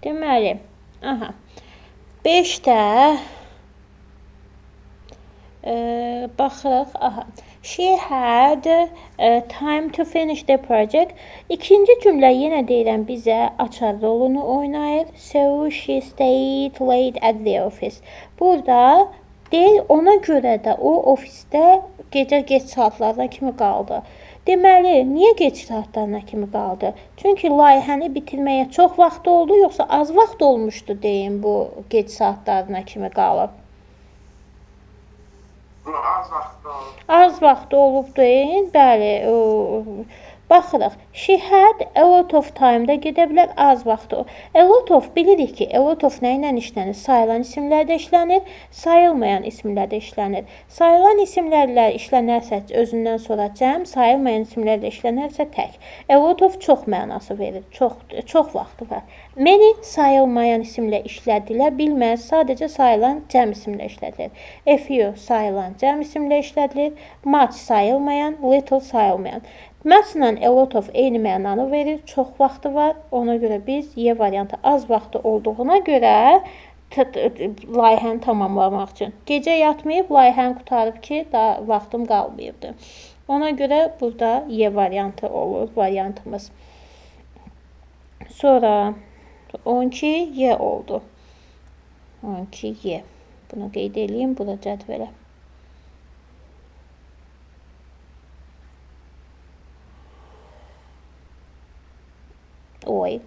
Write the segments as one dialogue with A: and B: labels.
A: Deməli, aha. 5-də baxırıq. Aha. She had time to finish the project. İkinci cümlə yenə deyirəm bizə açar rolunu oynayır. So she stayed late at the office. Burada deyir ona görə də o ofisdə gecə gec saatlarına kimi qaldı. Deməli, niyə gec saatlarına kimi qaldı? Çünki layihəni bitirməyə çox vaxt oldu, yoxsa az vaxt olmuşdu deyim bu gec saatlarına kimi qalıb?
B: Az vaxt olub.
A: Az vaxt olub deyin. Bəli, baxırıq. She had a lot of time da gedə bilər, az vaxtı. A lot of bilirik ki, a lot of nə ilə işlənir? Sayılan isimlərdə işlənir, sayılmayan isimlərdə işlənir. Sayılan isimlərlə işlənərsə özündən sonra cəm, sayılmayan isimlərlə işlənərsə tək. A lot of çox mənası verir. Çox çox vaxtı var. Many sayılmayan isimlə işlədilə bilməz. Sadəcə sayılan cəm isimlə işlədilir. A few sayılan cəm isimlə işlədilir. Much sayılmayan, little sayılmayan. Much-la a lot of eyni mənanı verir. Çox vaxtı var. Ona görə biz Y variantı az vaxtı olduğuna görə layihəni tamamlamaq üçün. Gecə yatmayıb, layihəni qurtarıb ki, daha vaxtım qalmayıbdı. Ona görə burada Y variantı olur, variantımız. Sonra 12 Y oldu. 12 Y. Bunu qeyd eləyim bura cədvələ. Oy.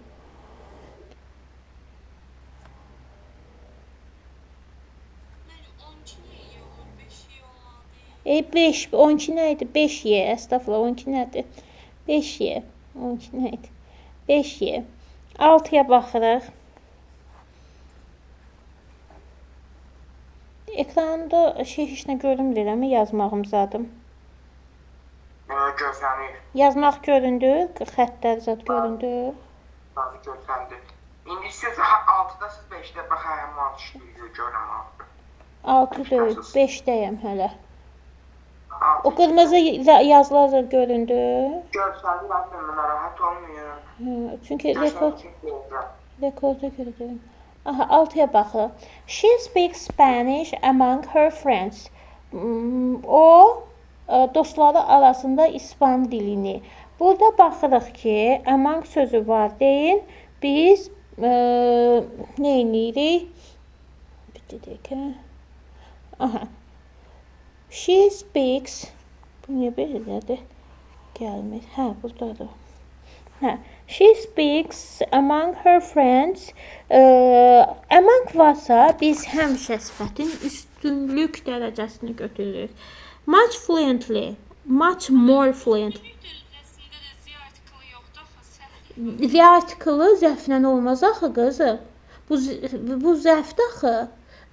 C: Mənim 12 niyə Y olur? 5 Y olmalı deyil.
A: 5, 12 nə idi? 5 Y, əstəğfurullah, 12 nədir? 5 Y, 12 nə idi? 5 Y. 6-ya baxırıq. Ekranda şey heç nə görünmür eləmi yazmağım zadım.
B: Görsənir.
A: Yazmaq göründü, xəttlər zad göründü.
B: Bəli, görsəndi. İndi siz 6-dasız, 5-də bax həmin 6 işləyir görürəm 6.
A: 6 deyil, 5-dəyəm hələ.
B: 6.
A: O qırmızı yazılar zad göründü.
B: Görsənir, mən narahat olmayın.
A: Hı, çünki rekorda görə deyirəm. Aha, 6-ya baxırıq. She speaks Spanish among her friends. O dostları arasında ispan dilini. Burada baxırıq ki, among sözü var deyin. Biz nə edirik? Bir dəqiqə. Aha. She speaks. Bu niyə belədir? Gəlmir. Hə, burdadır. Hə. She speaks among her friends. Among varsa biz həmişə sifətin üstünlük dərəcəsini götürürük. Much fluently, much more fluent.
C: Üstünlük dərəcəsində də Z artiklı yoxdur axı, səhv.
A: The artiklı zərflə olmaz axı qızım. Bu zərfdir axı.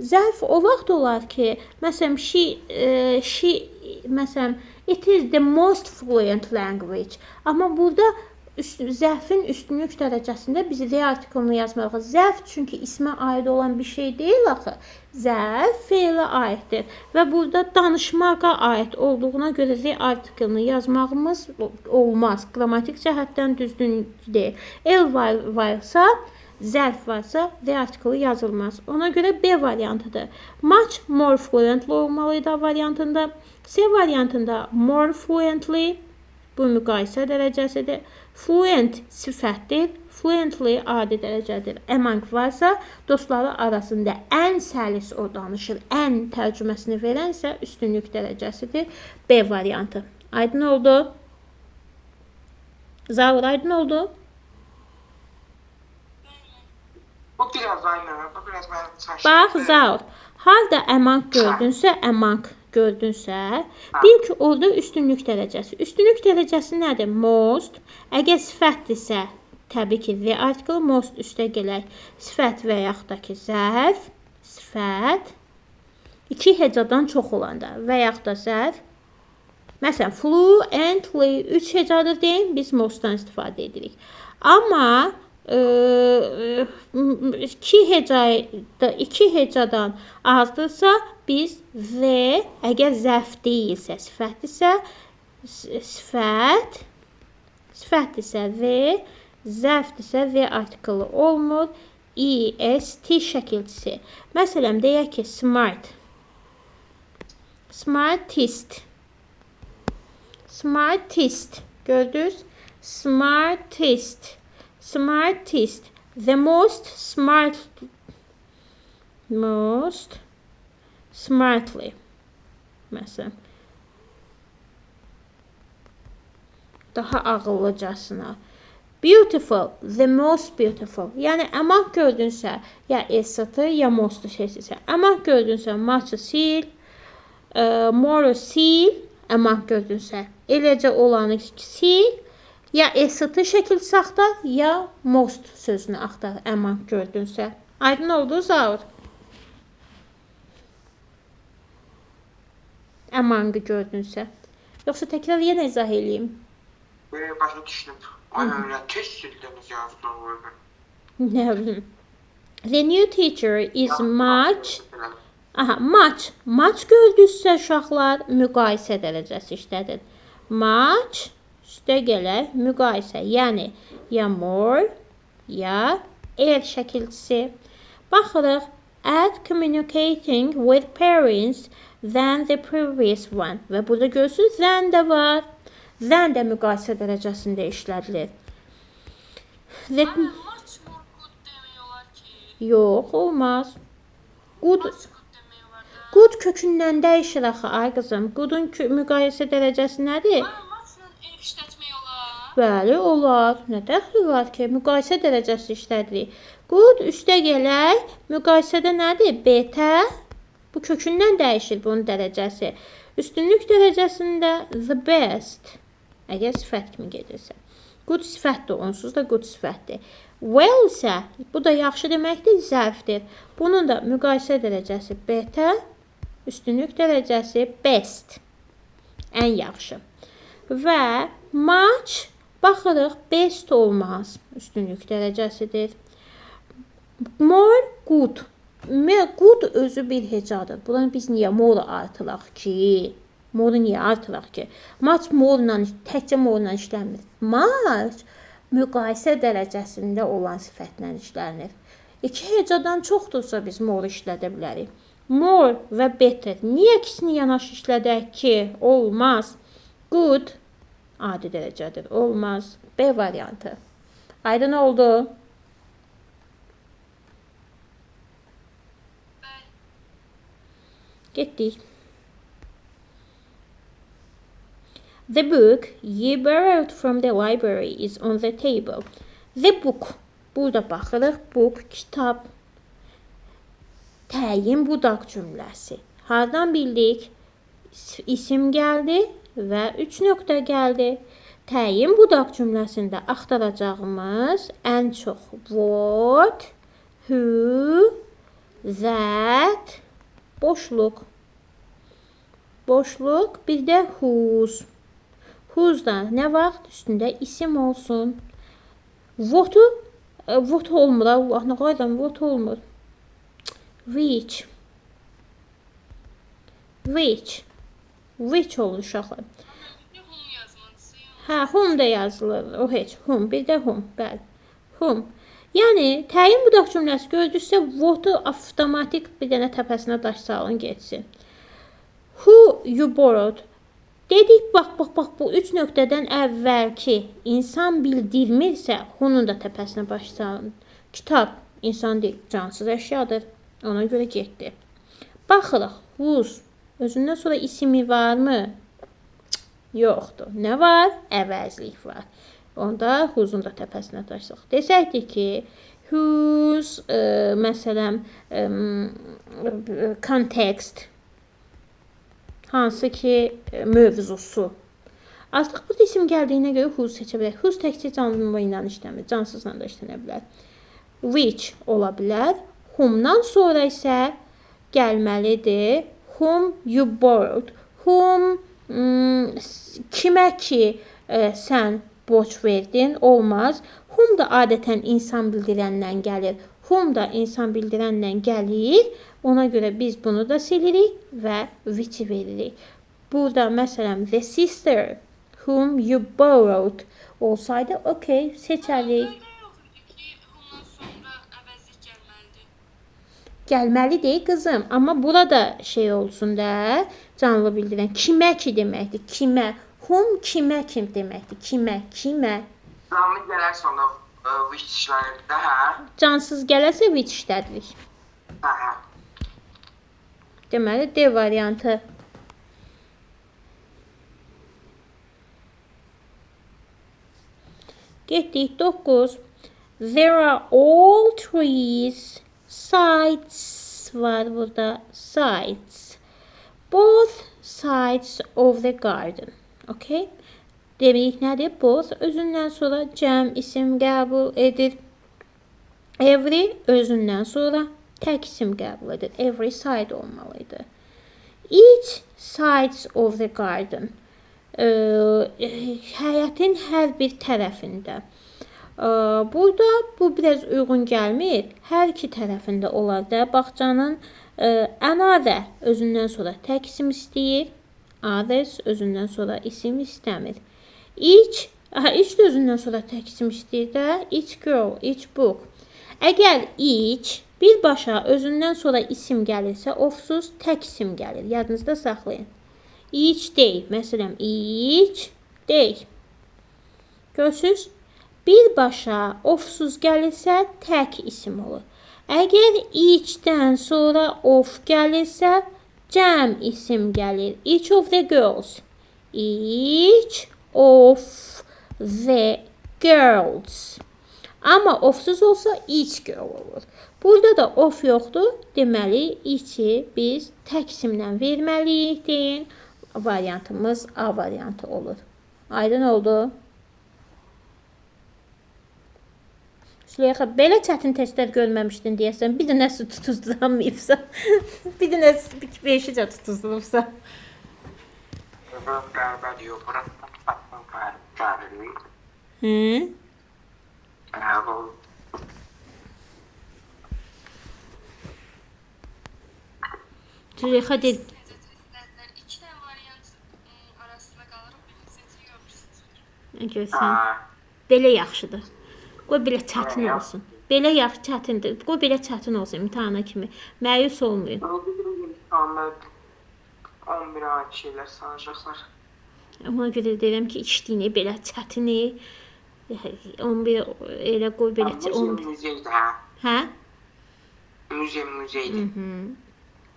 A: Zərf o vaxt olar ki, məsələn she məsələn it is the most fluent language. Amma burada zərfin üstünlük dərəcəsində biz the artiklını yazmalıyıq. Zərf çünki ismə aid olan bir şey deyil axı. Zərf fe'lə aiddir və burada danışmağa aid olduğuna görə the artiklını yazmağımız olmaz. Qrammatik cəhətdən düzgün deyil. El varsa, zərf varsa the artiklı yazılmaz. Ona görə B variantıdır. Much more fluently olmalıydı A variantında. C variantında more fluently, bu müqayisə dərəcəsidir. Fluent sifətdir. Fluently adi dərəcədir. Among varsa dostları arasında ən səlis o danışır. Ən tərcüməsini verən isə üstünlük dərəcəsidir. B variantı. Aydın oldu? Zaur, aydın oldu?
B: Bu biraz aynı, bu biraz mənim çaşdırdı.
A: Bax, Zaur, harda among gördünsə, among gördünsə, bil ki, orada üstünlük dərəcəsi. Üstünlük dərəcəsi nədir? Most. Əgər sifətdirsə, təbii ki, the article most üstə gələk. Sifət və yaxud da ki, zərf, sifət, iki hecadan çox olanda və yaxud da zərf. Məsələn, fluently 3 hecadır deyin, biz mostdan istifadə edirik. Amma iki hecadan azdırsa biz the, əgər zərf deyilsə, sifətdirsə, sifətdirsə the, zərfdirsə the artiklı olmur. E, S, T şəkilçisi. Məsələn, deyək ki, smart. Smartest. Smartest. Gördünüz? Smartest. Smartest. The most smart. Most smartly. Məsələn. Daha ağıllıcasına. Beautiful, the most beautiful. Yəni among gördünsə, ya S-ı, ya most-u seçirsən. Among gördünsə, much-ı sil, more-u sil, among gördünsə, eləcə olanı sil, ya S-ı şəkil axtar, ya most sözünü axtar among gördünsə. Aydın oldu Zaur? Among'ı gördünsə. Yoxsa təkrar yenə izah eləyim.
B: Başa düşdüm. Ay öyle tez sildiniz yazdığınızı.
A: Nə bilim. The new teacher is much. Aha, much. Much gördünüzsə uşaqlar müqayisə dərəcəsi işlədir. Much üstə gələk müqayisə. Yəni ya more, ya er şəkilçisi. Baxırıq. At communicating with parents than the previous one. Və burada görürsünüz than də var. Than də müqayisə dərəcəsində işlədilir. The...
C: Much more good demək olar ki.
A: Yox, olmaz. Good,
C: Much good demək olar da.
A: good kökündən dəyişir axı, ay qızım. Good'un müqayisə dərəcəsi nədir?
C: Muchla ev işlətmək olar.
A: Bəli, olar. Nə dəxli var ki? Müqayisə dərəcəsi işlədirik. Good üstə gələk. Müqayisədə nədir? Better. Bu kökündən dəyişir bunun dərəcəsi. Üstünlük dərəcəsində the best. Əgər sifət kimi gedirsə. Good sifətdir, onsuz da good sifətdir. Well isə, bu da yaxşı deməkdir, zərfdir. Bunun da müqayisə dərəcəsi better, üstünlük dərəcəsi best. Ən yaxşı. Və much, baxırıq, best olmaz. Üstünlük dərəcəsidir. More good. Good özü bir hecadır. Bunu biz niyə more artıraq ki? More-u niyə artıraq ki? Much more-la, təkcə more-la işlənmir. Much müqayisə dərəcəsində olan sifətlə işlənir. İki hecadan çoxdursa biz more işlədə bilərik. More və better. Niyə ikisini yanaşı işlədək ki? Olmaz. Good adi dərəcədir. Olmaz. B variantı. Aydın oldu.
C: Bəli.
A: Getdik. The book you borrowed from the library is on the table. The book. Burada baxırıq. Book, kitab. Təyin budaq cümləsi. Hardan bildik? İsim gəldi və 3 nöqtə gəldi. Təyin budaq cümləsində axtaracağımız ən çox what, who, that, boşluq. Boşluq, bir də whose. Whose-da nə vaxt üstündə isim olsun. What-u, what olmur. Allah nə qaydan what olmur. Which. Which. Which olur uşaqlar. Hə, whom da yazılır. O heç. Whom, bir də whom. Bəli. Whom. Yəni, təyin budaq cümləsi gördünüzsə, what-u avtomatik bir dənə təpəsinə daş salın getsin. Who you borrowed? Dedik, bax, bax, bax, bu 3 nöqtədən əvvəlki insan bildirmirsə, who-nun da təpəsinə baş salın. Kitab insan deyil, cansız əşyadır. Ona görə getdi. Baxırıq, whose. Özündən sonra ismi varmı? Yoxdur. Nə var? Əvəzlik var. Onda whose-un da təpəsinə daşsaq. Desəkdi ki, whose, məsələn, context, hansı ki, mövzusu. Artıq burada isim gəldiyinə görə whose seçə bilərik. Whose təkcə canlı ilə işləmir, cansızla da işlənə bilər. Which ola bilər. Whom-dan sonra isə gəlməlidir. Whom you borrowed. Whom, kimə ki, sən borc verdin, olmaz. Whom da adətən insan bildirəndən gəlir. Whom da insan bildirənlə gəlir. Ona görə biz bunu da silirik və which-i veririk. Burada məsələn, the sister whom you borrowed olsaydı, okey, seçərik.
C: Fərqi yox idi ki, whom-dan sonra əvəzlik
A: Gəlməli deyil qızım, amma burada şey olsun da, canlı bildirən kimə ki deməkdir. Kimə, whom kimə kim deməkdir. Kimə, kimə.
B: Canlı gələrsə onda which işlənir də, hə?
A: Cansız gələrsə which işlədirik.
B: Hə, hə.
A: Deməli D variantı. Getdik 9. There are all trees sides var burada. Sides. Both sides of the garden. Okay? Demək nədir? Both özündən sonra cəm isim qəbul edir. Every özündən sonra tək isim qəbul edir. Every side olmalıydı. Each sides of the garden. Həyətin hər bir tərəfində. Burada bu biraz uyğun gəlmir. Hər iki tərəfində olar da bağçanın another özündən sonra tək isim istəyir. Others özündən sonra isim istəmir. Each, each də özündən sonra tək isim istəyir də. Each girl, each book. Əgər each birbaşa özündən sonra isim gəlirsə, ofsuz tək isim gəlir. Yadınızda saxlayın. Each day. Məsələn, each day. Görürsüz? Birbaşa ofsuz gəlirsə, tək isim olur. Əgər each-dən sonra of gəlirsə, cəm isim gəlir. Each of the girls. Each of the girls. Amma ofsuz olsa each girl olur. Burada da of yoxdur. Deməli, each-i biz tək isimlə verməliyik deyin. Variantımız A variantı olur. Aydın oldu? Züleyxa, belə çətin testlər görməmişdin deyəsən. Bir də nəsə tutuzduramayıbsan. Bir də nəsə beşicə tutuzdurubsan.
B: Qəribə diyor. Bura qəribə.
A: Hı?
B: Hə, bu.
A: Züleyxa deyir,
C: Necə testlərlər? İki dənə variant arasında qalırıq. Birini seçirik, o birisi çıxır.
A: görsən, belə yaxşıdır. Qoy belə çətin olsun. Belə yaxşı çətindir. Qoy belə çətin olsun imtahana kimi. Məyus olmayın.
B: İmtahanda 11 ay şeylər salacaqlar.
A: Ona görə deyirəm ki, içdiyini belə çətini 11 elə qoy belə 11.
B: Muzeydir, hə?
A: Hə?
B: Muzey, muzeydir.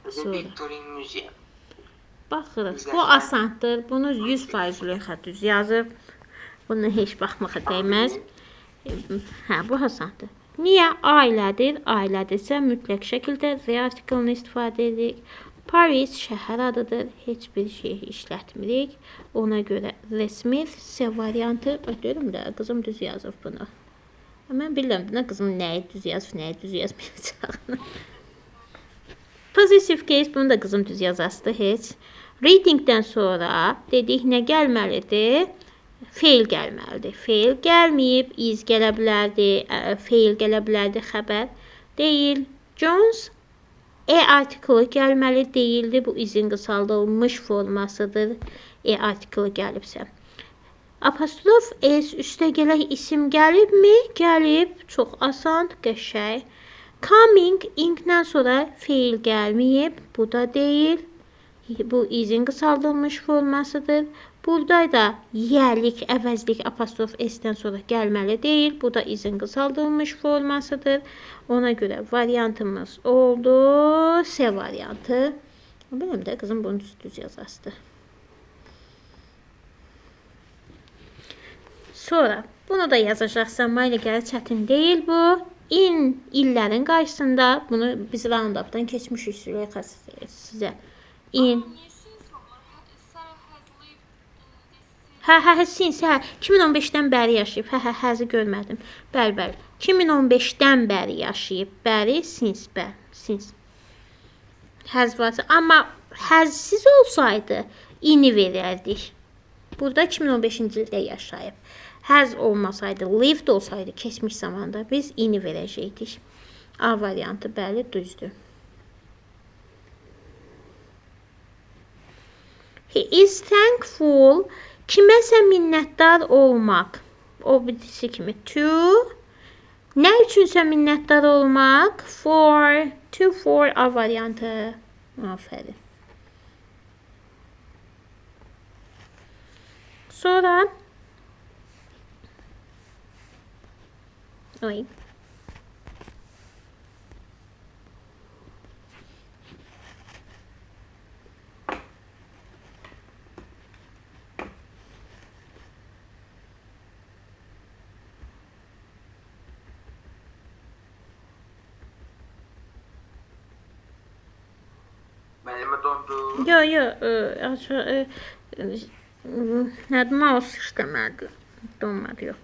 A: Sonra.
B: Victorian Museum.
A: Baxırıq. Bu asandır. Bunu 100% Züleyxa düz yazıb. Buna heç baxmağa dəyməz. Hə, bu asandır. Niyə? Ailədir. Ailədirsə mütləq şəkildə the article-ını istifadə edirik. Paris şəhər adıdır. Heç bir şey işlətmirik. Ona görə The Smith C variantı. Deyirəm də, qızım düz yazıb bunu. Mən bilirəm də, qızım nəyi düz yazıb, nəyi düz yazmayacağını. Possessive case, bunu da qızım düz yazasıdır heç. Readingdən sonra dedik nə gəlməlidir? Feil gəlməlidir. Feil gəlməyib, is gələ bilərdi, feil gələ bilərdi, xəbər deyil. Jones E artiklı gəlməli deyildi. Bu izin qısaldılmış formasıdır. E artiklı gəlibsə. Apostrof S üstə gələk isim gəlibmi? Gəlib. Çox asan, qəşəng. Coming, ing-dən sonra feil gəlməyib. Bu da deyil. Bu izin qısaldılmış formasıdır. Burada da yəlik, əvəzlik apostrof S-dən sonra gəlməli deyil. Bu da izin qısaldılmış formasıdır. Ona görə variantımız oldu. C variantı. Bilmirəm də qızım bunu düz yazasıdır. Sonra bunu da yazacaqsan. Mayla gəlir, çətin deyil bu. In illərin qarşısında bunu biz round-up'dan keçmişik Züleyxa sizə. In. Hə, hə, hə, since, hə. 2015-dən bəri yaşayıb. Hə, hə, həzi görmədim. Bəli, bəli. 2015-dən bəri yaşayıb. Bəri, since, bəli, since. Həz varsa. Amma həzsiz olsaydı, ini verərdik. Burada 2015-ci ildə yaşayıb. Həz olmasaydı, lived olsaydı keçmiş zamanda biz ini verəcəkdik. A variantı, bəli, düzdür. He is thankful. Kiməsə minnətdar olmaq. O birisi kimi. To. Nə üçünsə minnətdar olmaq? For. To, for, A variantı. Aferin. Sonra Oy.
B: Müəllimə dondu.
A: Yo, yo, mouse işləmədi. Donmadı, yox.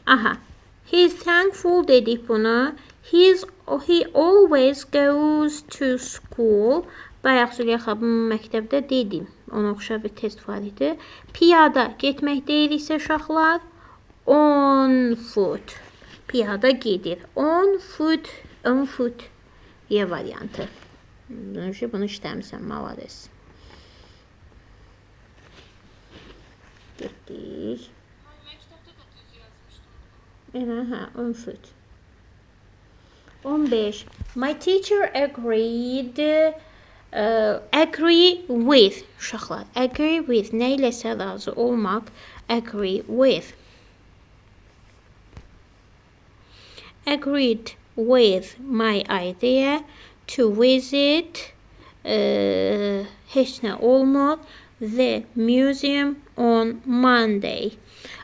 A: Aha. He's thankful dedik bunu. He always goes to school. Bayaq Züleyxa bunu məktəbdə dedim. Ona oxşar bir test var idi. Piyada getmək deyiriksə uşaqlar, on foot. Piyada gedir. On foot, on foot. Y variantı. Bunu işləmişəm, malades. Getdik.
C: Məktəbdə də düz yazmışdım.
A: Elə, hə, on foot. 15. My teacher agreed. Agree with. Uşaqlar, agree with. Nə iləsə razı olmaq. Agree with. Agreed with my idea to visit heç nə olmur, the museum on Monday.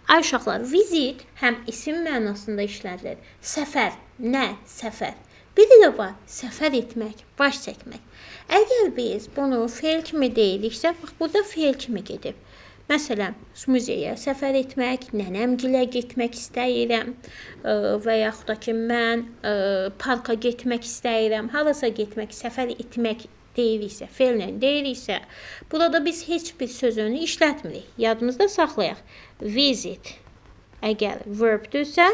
A: Ay uşaqlar, visit həm isim mənasında işlədilir. Səfər, nə? Səfər. Biri də var, səfər etmək, baş çəkmək. Əgər biz bunu feil kimi deyiriksə, bax burada feil kimi gedib. Məsələn, muzeyə səfər etmək, nənəmgilə getmək istəyirəm və yaxud da ki, mən parka getmək istəyirəm, harasa getmək, səfər etmək deyiriksə, feillə deyiriksə, burada biz heç bir sözünü işlətmirik. Yadımızda saxlayaq. Visit əgər verbdürsə,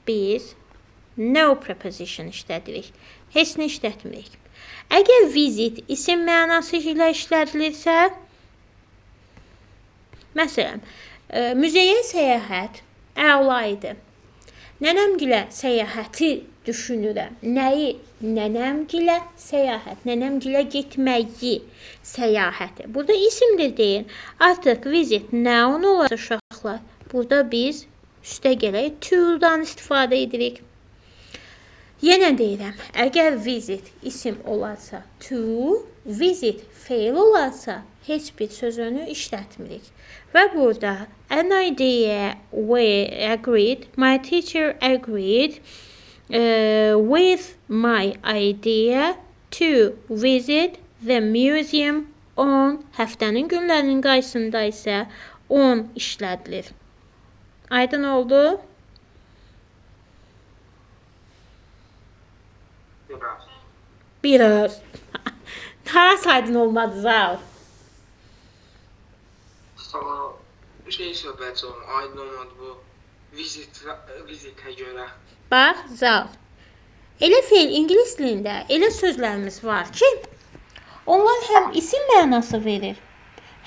A: biz no preposition işlədirik. Heç nə işlətmirik. Əgər visit isim mənası ilə işlədilirsə, məsələn, müzeyə səyahət əla idi. Nənəmgilə səyahəti düşünürəm. Nəyi? Nənəmgilə səyahət. Nənəmgilə getməyi, səyahəti. Burada isimdir deyin. Artıq visit noun olar uşaqlar. Burada biz üstə gələk to-dan istifadə edirik. Yenə deyirəm, əgər visit isim olarsa to, visit feil olarsa heç bir sözünü işlətmirik. Və burada an idea we agreed, my teacher agreed with my idea to visit the museum on həftənin günlərinin qaysında isə on işlədilir. Aydın oldu?
B: Biraz.
A: Biraz. Harası aydın olmadı Zal?
B: Sana bir şey söhbət olum, aydın olmadı bu vizitə görə.
A: Bax, Zal. Elə feil ingilis dilində elə sözlərimiz var ki, onlar həm isim mənası verir,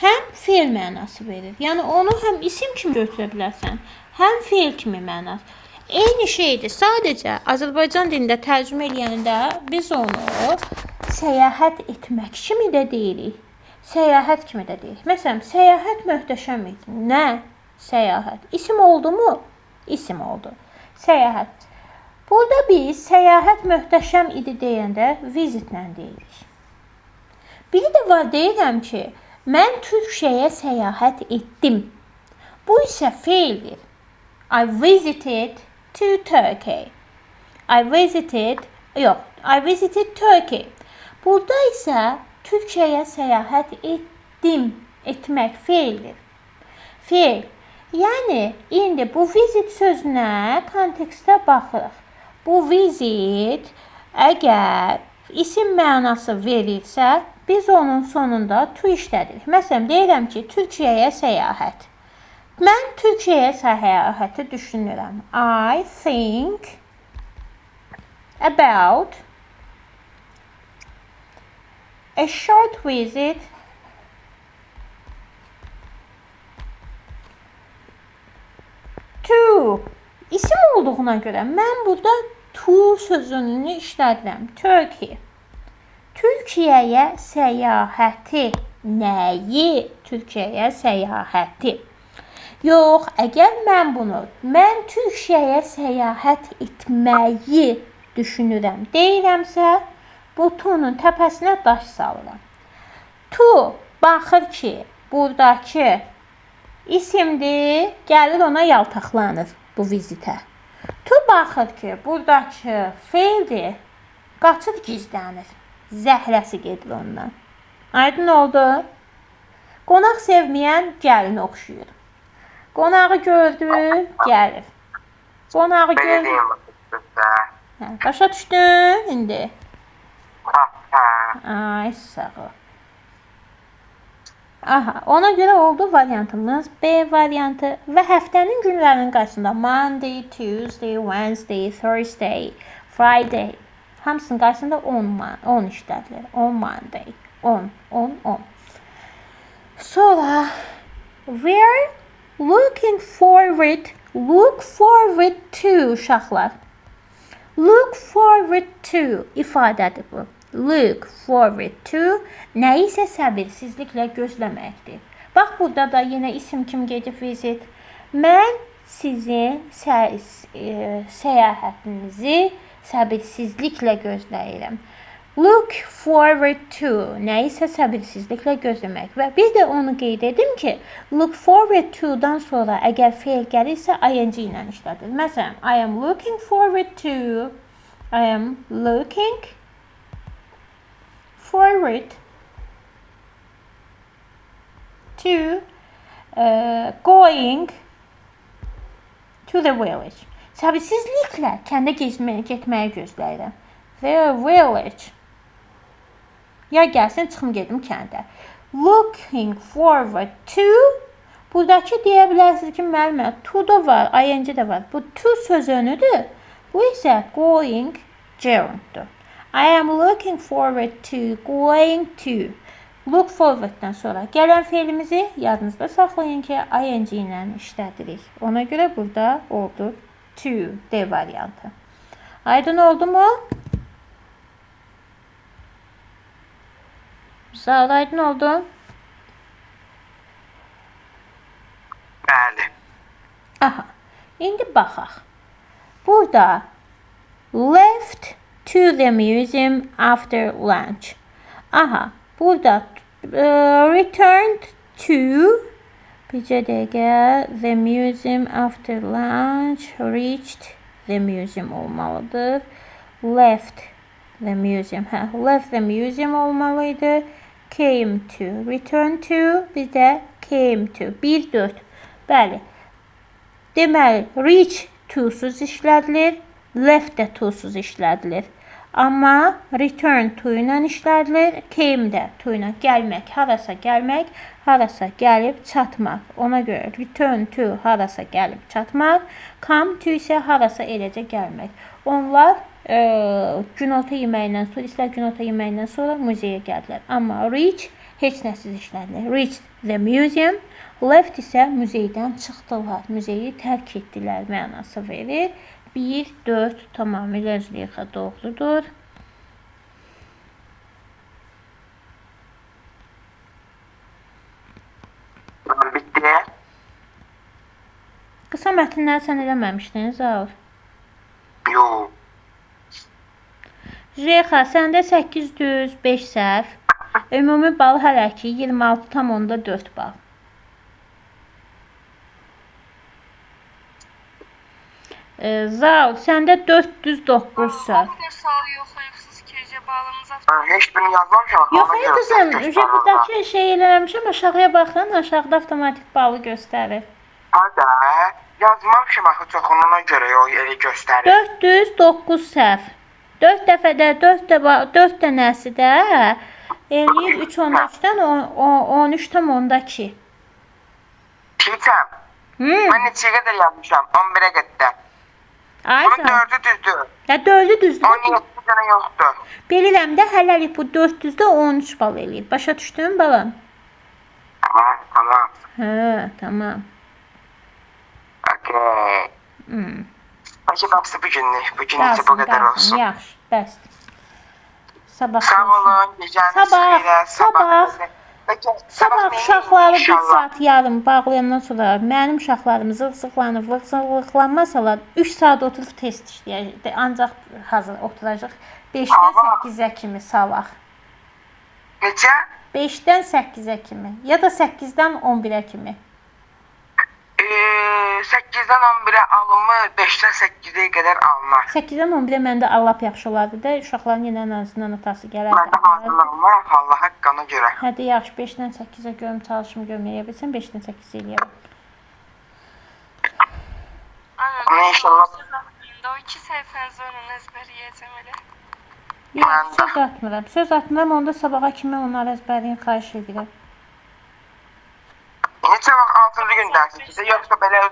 A: həm feil mənası verir. Yəni onu həm isim kimi götürə bilərsən, həm feil kimi mənası. Eyni şeydir. Sadəcə Azərbaycan dilində tərcümə eləyəndə biz onu səyahət etmək kimi də deyirik. Səyahət kimi də deyirik. Məsələn, səyahət möhtəşəm idi. Nə? Səyahət. İsim oldu mu? İsim oldu. Səyahət. Burada biz səyahət möhtəşəm idi deyəndə vizitlə deyirik. Biri də var deyirəm ki, mən Türkiyəyə səyahət etdim. Bu isə feildir. I visited to Turkey. I visited Turkey. Burada isə Türkiyəyə səyahət etdim, etmək feildir. Feil. Yəni, indi bu visit sözünə kontekstə baxırıq. Bu visit əgər isim mənası verirsə, biz onun sonunda to işlədirik. Məsələn, deyirəm ki, Türkiyəyə səyahət. Mən Türkiyəyə səyahəti düşünürəm. I think about a short visit to. İsim olduğuna görə mən burada To sözünü işlədirəm. Turkey. Türkiyəyə səyahəti. Nəyi? Türkiyəyə səyahəti. Yox, əgər mən bunu, mən Türkiyəyə səyahət etməyi düşünürəm deyirəmsə, bu to-nun təpəsinə daş salıram. To baxır ki, buradakı isimdir, gəlir ona yaltaqlanır bu vizitə. To baxır ki, buradakı feildir, qaçır gizlənir. Zəhrəsi gedir ondan. Aydın oldu? Qonaq sevməyən gəlin oxşuyur. Qonağı gördü, gəlir. Qonağı
B: Belə
A: gördü.
B: deyim.
A: Hə, başa düşdün indi?
B: Hə, hə.
A: Ay, sağ ol. Aha, ona görə oldu variantımız B variantı və həftənin günlərinin qarşısında Monday, Tuesday, Wednesday, Thursday, Friday hamısının qarşısında 10 işlədilir. On Monday. 10, 10, 10. Sonra we're looking forward, look forward to uşaqlar. Look forward to ifadədir bu. Look forward to nəyisə səbirsizliklə gözləməkdir. Bax burada da yenə isim kim gedib visit. Mən sizin səyahətinizi səbirsizliklə gözləyirəm. Look forward to nəyisə səbirsizliklə gözləmək və bir də onu qeyd edim ki, look forward to-dan sonra əgər feil gəlirsə ing ilə işlədilir. Məsələn, I am looking forward to, I am looking forward to going to the village. Səbirsizliklə kəndə getməyi gözləyirəm. The village. Ya gəlsin, çıxım gedim kəndə. Looking forward to. Buradakı deyə bilərsiniz ki, müəllimə, to da var, ing də var. Bu to sözünüdür. Bu isə going gerunddur. I am looking forward to going to. Look forward-dan sonra gələn feilimizi yadınızda saxlayın ki, ing ilə işlədirik. Ona görə burada oldu to D variantı. Aydın oldu mu? Sağ ol, aydın oldu.
B: Bəli.
A: Aha. İndi baxaq. Burada left to the museum after lunch. Aha, burada returned to bircə dəqiqə the museum after lunch, reached the museum olmalıdır. Left the museum, hə, left the museum olmalıydı. Came to, return to, bir də came to. 1 4. Bəli. Deməli, reach to-suz işlədilir, left də to-suz işlədilir. Amma return to ilə işlədilir, came də to ilə gəlmək, harasa gəlmək, harasa gəlib çatmaq. Ona görə return to harasa gəlib çatmaq, come to isə harasa eləcə gəlmək. Onlar günorta yeməyindən, turistlər günorta yeməyindən sonra muzeyə gəldilər. Amma reach heç nəsiz işlədilir. Reached the museum, left isə muzeydən çıxdılar, muzeyi tərk etdilər mənası verir. 1, 4 tamamilə Züleyxa doğrudur.
B: Bitdi.
A: Qısa mətnləri sən eləməmişdin, Zaur.
B: Yox.
A: Züleyxa, səndə 8 düz, 5 səhv. Ümumi bal hələ ki 26,4 bal. Zaur, səndə 409
C: O
A: səhv.
C: qədər sual yoxlayıbsınız ki, balımız
B: Heç birini yazmamışam.
A: Yox,
B: Ona
A: ey
B: görə
A: qızım,
B: göstərir.
A: buradakı şey eləməmişəm, aşağıya baxın, aşağıda avtomatik balı göstərir.
B: Hada, yazmamışam axı çoxunu ona görə o elə göstərir.
A: 409 səhv. 4 dəfədə 4 də 4 dənəsi də eləyir 3.13-dən 13.2.
B: Teacher, mən neçəyə qədər yazmışam? 11-ə qədər.
A: Ay
B: Bunun
A: sağ ol.
B: 4-ü düzdür.
A: Ya 4-ü düzdür.
B: 17 dənə yoxdur.
A: Bilirəm də hələlik bu 400-də 13 bal eləyir. Başa düşdün balam?
B: Hə, tamam.
A: Hə, tamam.
B: Okay. Bəlkə bəsdir bu günlük. Bu günlük bu
A: Qalsın,
B: qədər
A: qalsın.
B: olsun.
A: Yaxşı, bəsdir. Sabah
B: Sağ
A: görüşürük.
B: olun, gecəniz
A: Sabah,
B: xeyrə.
A: sabah.
B: Bəlkə
A: Sabah
B: neyini
A: uşaqları bir
B: inşallah.
A: saat yarım bağlayandan sonra mənim uşaqlarım zıqzıqlanıb, vıqzıqlanmasalar 3 saat oturub test işləyəcək. Ancaq hazır oturacaq. 5-dən
B: Sabah.
A: 8-ə kimi sabah.
B: Neçə?
A: 5-dən 8-ə kimi ya da 8-dən 11-ə kimi.
B: 8-dən 11-ə alınmır, 5-dən 8-ə qədər alınar.
A: 8-dən 11-ə məndə Allah yaxşı olardı da, uşaqların yenə ən azından atası gələrdi.
B: Məndə hazırlığım var, Allah haqqı ona görə.
A: Hadi yaxşı 5-dən 8-ə görüm çalışım görüm eləyə bilsəm 5-dən 8 eləyərəm.
C: Aynen.
B: Ama inşallah-
C: O iki səhifəni zorla əzbərləyəcəm elə.
A: Yox,
B: Mən də.
A: söz atmıram. Söz atmıram, onda sabaha kimi onları əzbərləyin, xahiş edirəm.
B: Neçə vaxt 6-cı gün dərsi, yoxsa belə